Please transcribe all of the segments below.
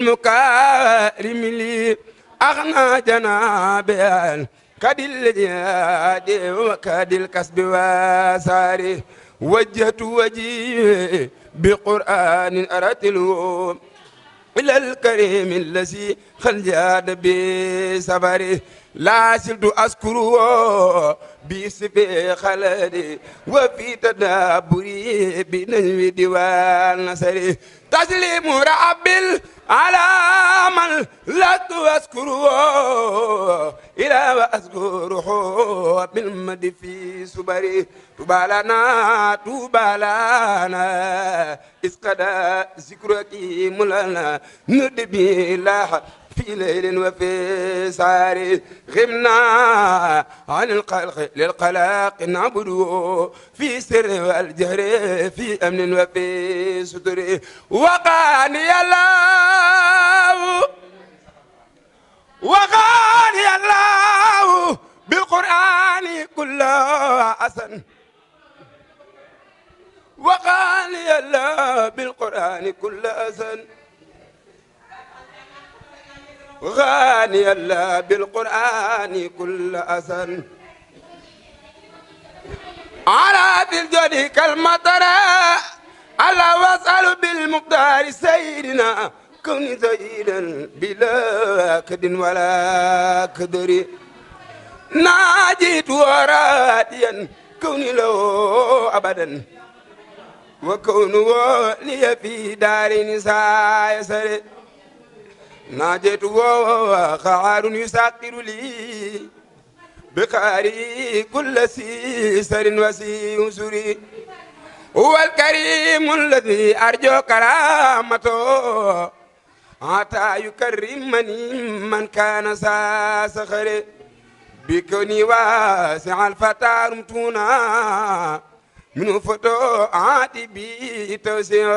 مكارم لي أغنى جنابي كدل الجهاد وكاد الكسب وساري وجهت وجهي بقرآن أرتله إلى الكريم الذي خلجاد بسفره لا زلت أذكره بسبي خلدي وفي تدابري بنجم ديوان نصري تسليم رب على من لا تذكره إلى وأذكره بالمد في سبري توبى لنا إذ قد ذكرك مولانا ندبي الله في ليل وفي سهر غمنا عن القلق للقلاق نعبده في سر والجهر في أمن وفي ستر وقاني الله بالقرآن كل حسن وقاني الله بالقرآن كل حسن غاني الله بالقرآن كل أسن على بالجد كالمطر على وصل بالمقدار سيدنا كن زيدا بلا كد ولا كدر ناجيت وراديا كوني له أبدا وكونه لي في دار نساء يسر ناجيت وخعار يساقر لي بقاري كل سيسر وسيسري هو الكريم الذي أرجو كرامته حتى يكرمني من كان ساسخر بكوني واسع الفتى رمتونا من فتوحات بي توسع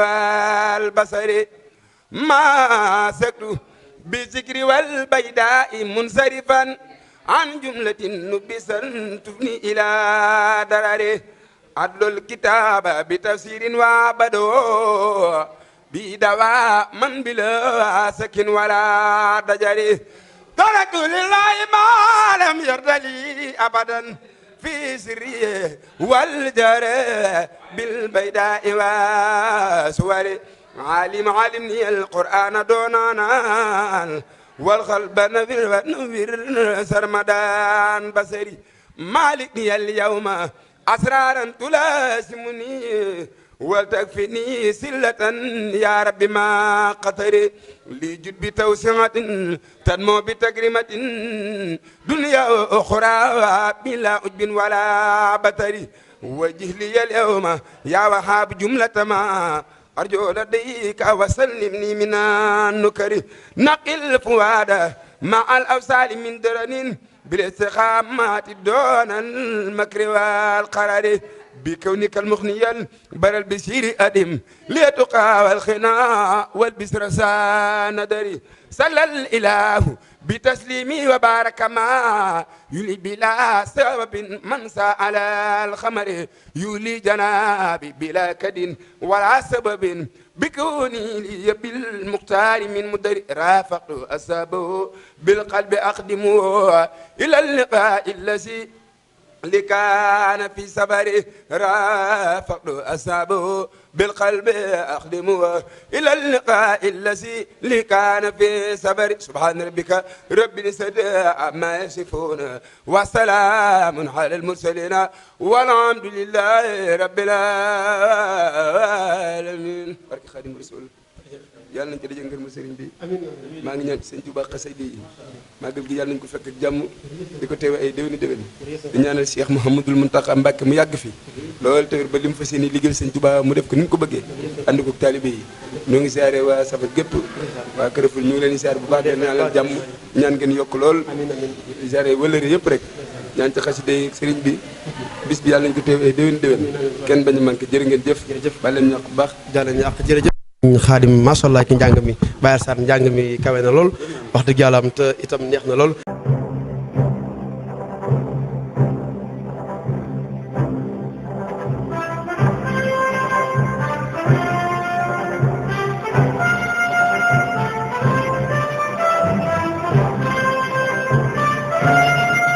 البصر ما سكت بالذكر والبيداء منصرفا عن جملة نبسا تفني إلى درره أدل الكتاب بتفسير وعبدو بدواء من بلا سكن ولا دجر تركت لله ما لم يرد لي أبدا في سريه والجر بالبيداء وسوره علمني القرآن دونانا والقلب نوير سرمدان بصري مالكني اليوم أسرارا تلاسمني وتكفني سلة يا رب ما قطري لجد بتوسعة تنمو بتكريمة دنيا أخرى بلا عجب ولا بطري وجه لي اليوم يا وهاب جملة ما أرجو لديك وسلمني من النكر نقل فؤادا مع الأوصال من درن بالاستقامات دون المكر والقرار بكونك المغني البر البشير أدم ليتقى والخناء والبسر ساندري صلى الإله بتسليمي وبارك ما يلي بلا سبب منسى على الخمر يلي جنابي بلا كد ولا سبب بكوني لي بالمختار من مدر رافقت أسابه بالقلب أقدمه إلى اللقاء الذي اللي كان في سفره رافقت أسابه بالقلب أخدمه إلى اللقاء الذي اللي كان في سفره سبحان ربك رب العزة عما يصفون وسلام على المرسلين والحمد لله رب العالمين بارك خادم رسول yàlla nañ ci daje ngërëm sëriñ bi maa ngi ñaan ci sëñ Tuubaa xasida yi màggal gi yàlla nañ ko fekk ak jàmm di ko teewe ay déwéni déwén di ñaanal Cheikh Mouhamadoul Mountakha Mbacke mu yàgg fi loolu tamit ba li mu fas yéene liggéeyal sëñ Tuubaa mu def ko ni mu ko bëggee ànd ko taalibe yi ñoo ngi siyaare waa Safar gépp waa Carrefour ñu ngi leen di siyaare bu baax di ñaanal jàmm ñaan ngeen yokk lool di siyaare wëllëre yëpp rek ñaan ci xasida yi sëriñ bi bis bi yàlla nañ ko teewe ay déwéni déwén kenn bañu manqué jërë ngeen jëf bàyyi leen ñàkk bu baax jërëjëf Khadim macha allah ci njàng mi Baye Sarr njàng mi kawe na lool wax dëgg yàlla am te itam neex na lool